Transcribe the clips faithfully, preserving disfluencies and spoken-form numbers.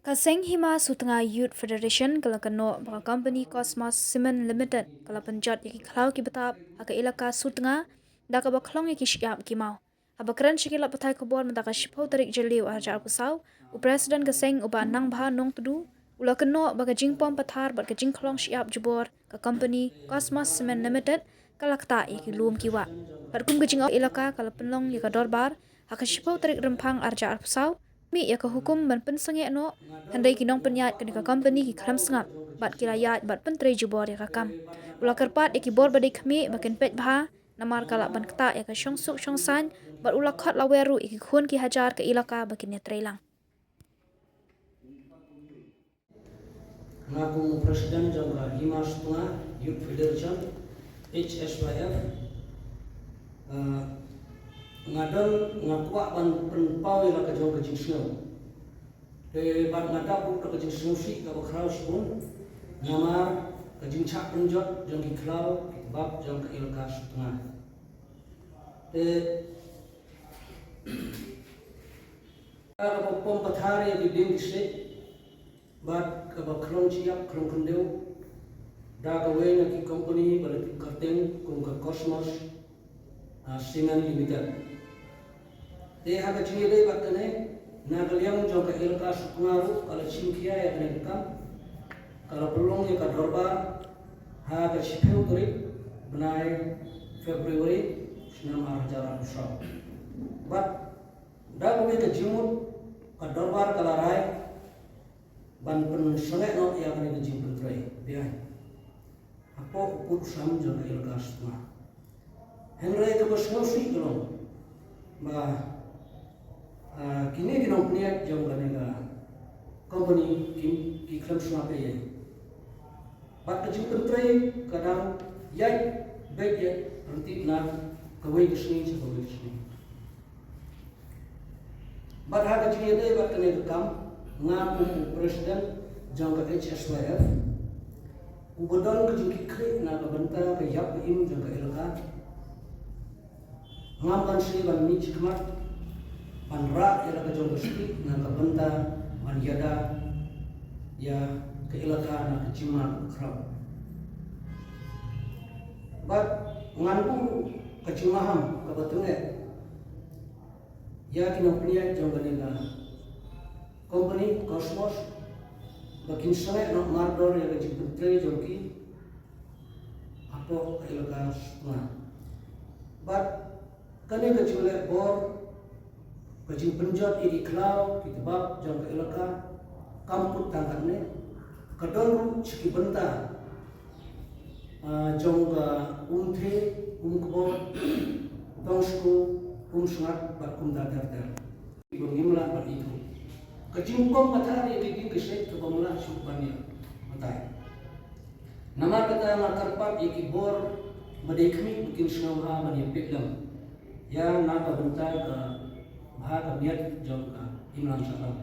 Ka Seng Hima Sutnga Youth Federation ka la kynnoh ba ka company Cosmos Cement Limited ka la pynjot ïa ki khlaw ki btap ha ka elaka Sutnga da kaba khlong ïa ki shyiap ki maw. Haba kren sha ki lad pathai khubor mynta ka shiphew tarik Jylliew arhajar arphew saw, u President ka seng u Bah Nangbha Nongtdu u la kynnoh ba ka jingpom pathar bad ka jingkhlong shyiap jubor ka company Cosmos Cement Limited ka la ktah ïa ki lum ki wah. Katkum ka jingong, elaka ka la pynlong ïa ka dorbar ha ka shiphew tarik Rymphang arhajar arphew saw, mih ïa ka hukum ban pynsangeh noh, hynrei ki nongpynïaid kane ka company ki khlem sngap bad ki la ïaid bad pyntrei jubor ïa ka kam. U la kyrpad ïa ki bor ba dei khmih ba kin peit bha namar ka lah ban ktah ïa ka shongsuk shongsaiñ bad u la khot lawer ruh ïa ki khun ki hajar ka elaka ba kin ïatrei lang. Nga kum u President jong ka Hima Sutnga Youth Federation, H S Y F, eh, nga don, nga kwah ban pynpaw ïa la ka jong ka jingsngew. Te bad nga dap ruh da ka jingsngewsih kaba khraw shibun namar ka jingshah pynjot jong ki khlaw ki btap jong ka elaka Sutnga. Te kaba pom pathar ïa ki dieng ki siej bad kaba khlong shyiap khlong khyndew da kawei na ki company ba la tip kyrteng kum ka Cosmos, ah, Cement Limited. Te ha ka jingïadei bad kane, na ka liang jong ka elaka Sutnga ruh ka la shim khia ïa kane ka kam, ka la pynlong ïa ka dorbar ha ka shiphew tarik bnai February snem arhajar arphew saw. Bad da kawei ka jingmut ka dorbar ka la rai ban pynsangeh noh ïa kane ka jingpyntrei beaiñ hapoh u pud u sam jong ka elaka Sutnga. Hynrei kaba sngewsih ka long ba, ah, kine ki nongpynïaid jong kane ka company ki, ki khlem sngap ei ei. Bad ka jingpyntrei ka dang ïaid beit ïaid ryntih na kawei ka sngi sha kawei ka sngi. Bad ha ka jingïadei bad kane ka kam, nga kum u President jong ka H S Y F, uba don ka jingkitkhlieh na ka bynta ka ïap ka im jong ka elaka, ngam ban sngewsih ban mih shakhmat ban rah ïa la ka jong ka snieh na ka bynta ban ïada ïa ka elaka na ka jingma kaba khraw. Bad ngan buh ka jingmaham kaba tyngeh ïa ki nongpynïaid jong kane ka company Cosmos ba kin sangeh noh mardor ïa ka jingpyntrei jong ki hapoh ka elaka Sutnga. Bad kane ka jingleh bor, ka jingpynjot ïa ki khlaw ki tbap jong ka elaka, kam kut tang katne, ka don ruh sha ki bynta, ah, jong ka Umtheh, Umkbor, Tongsko, Umsngat bad kumta ter ter. Ba ngim lah ban ithuh. Ka jingpom pathar ïa ki dieng ki siej kaba ym lah shuh ban ïa batai. Namar kata nga kyrpad ïa ki bor ba dei khmih ba kin sngewbha ban ïa peit lem ïa na ka bynta ka bha ka miat jong ka imlang sahlang.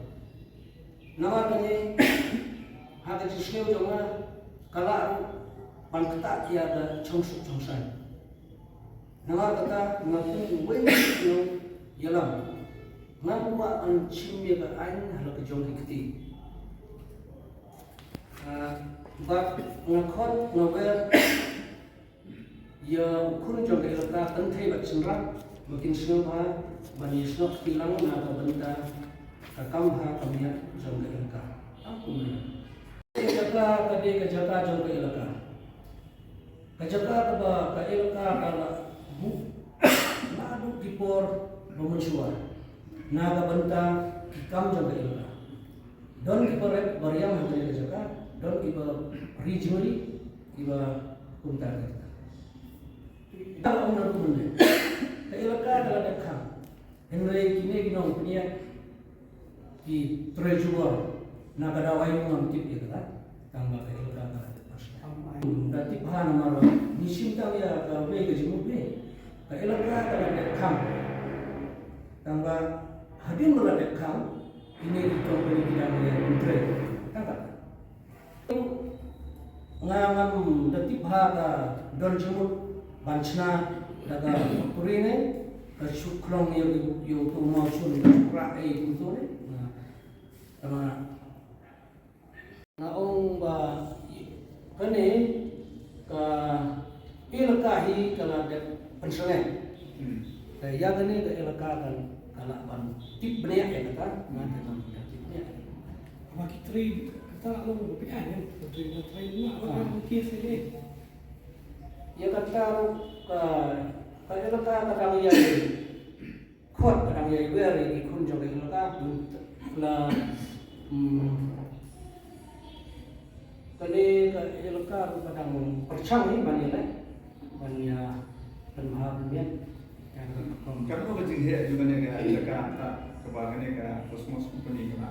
Namar kane ha ka jingsngew jong nga ka lah ruh ban ktah ïa ka shongsuk shongsaiñ. Namar kata nga kum uwei u nongïalam ngam kwah ban shim ïa ka aiñ ha la ka jong ki kti. Ah, bad nga khot nga wer ïa u khun jong ka elaka kynthei bad shynrang ba kin sngewbha ban ïasnoh kti lang na ka bynta ka kam bha ka miat jong ka elaka. Tang kumne. Ka jaka ka dei ka jaka jong ka elaka. Ka jaka kaba ka elaka ka la buh naduh ki por ba mynshuwa na ka bynta ki kam jong ka elaka. Don kiba rep ba riam ha kane ka jaka, don kiba ri jingri, kiba kumta kumta. Ka la ong na kumne. Ka elaka ka la dep khang. Hynrei kine ki nongpynïaid ki trei jubor na ka dawai ngam tip ïa kata. Tang ba ka elaka ka la dep khang. Da tip ha namar ba ngi shim tang ïa kawei ka jingmut ne. Ka elaka ka la dep khang. Tang ba hadien ba la dep khang, kine ki company ki dang ïa trei. Tang kata. Nga ngam da tip ha ka don jingmut ban shna da ka factory ne, ka shu khlong ïa u, ïa uto u mawshun, ka shu rah ei kumto ne. Nga, tama Nga ong ba kane ka elaka hi ka la dep pynsangeh. Te ïa kane ka elaka kan ka la ban tip bniah ïa kata, nga te ban tip bniah ïa kata. Ba ki trei kata la long ba phi ai, ki trei na trei na ba ka ki se ne. Ïa kata ruh ka ka elaka ka dang ïa khot ka dang ïa wer ïa ki khun jong ka elaka la. Kane ka elaka ruh ka dang pyrshang hi ban ïa leh ban ïa pynbha pynmiat. Katno ka jingheh jong kane ka elaka kaba kane ka Cosmos Company ka la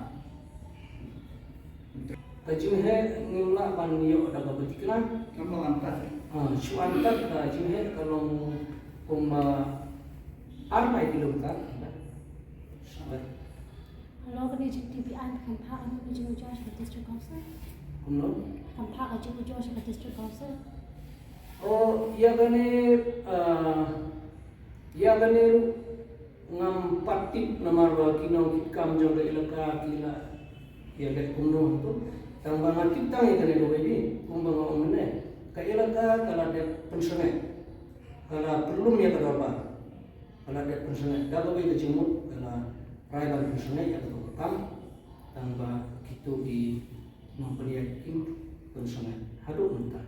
Ka jingheh ngim lah ban ïoh da kaba tikna. Ngam lah ban tat. Shu an tat ka jingheh ka long kumba ar lai kilometer. Halor kane jingtip phi ai, kam phah ka jingujor sha ka District Council? Kumno? Kam phah ka jingujor sha ka District Council? Oh, ïa kane, ïa kane ruh ngam pat tip namar ba ki nongkitkam jong ka elaka ki la ïa leh kumno hangto. Tang ba nga tip tang ïa kane kawei, kumba nga ong mynne, ka elaka ka la dep pynsangeh, ka la pynlum ïa ka dorbar, ka la dep pynsangeh da kawei ka jingmut, ka la rai ban pynsangeh ïa kato ka kam. Tang ba kito ki nongpynïaid kim pynsangeh haduh mynta.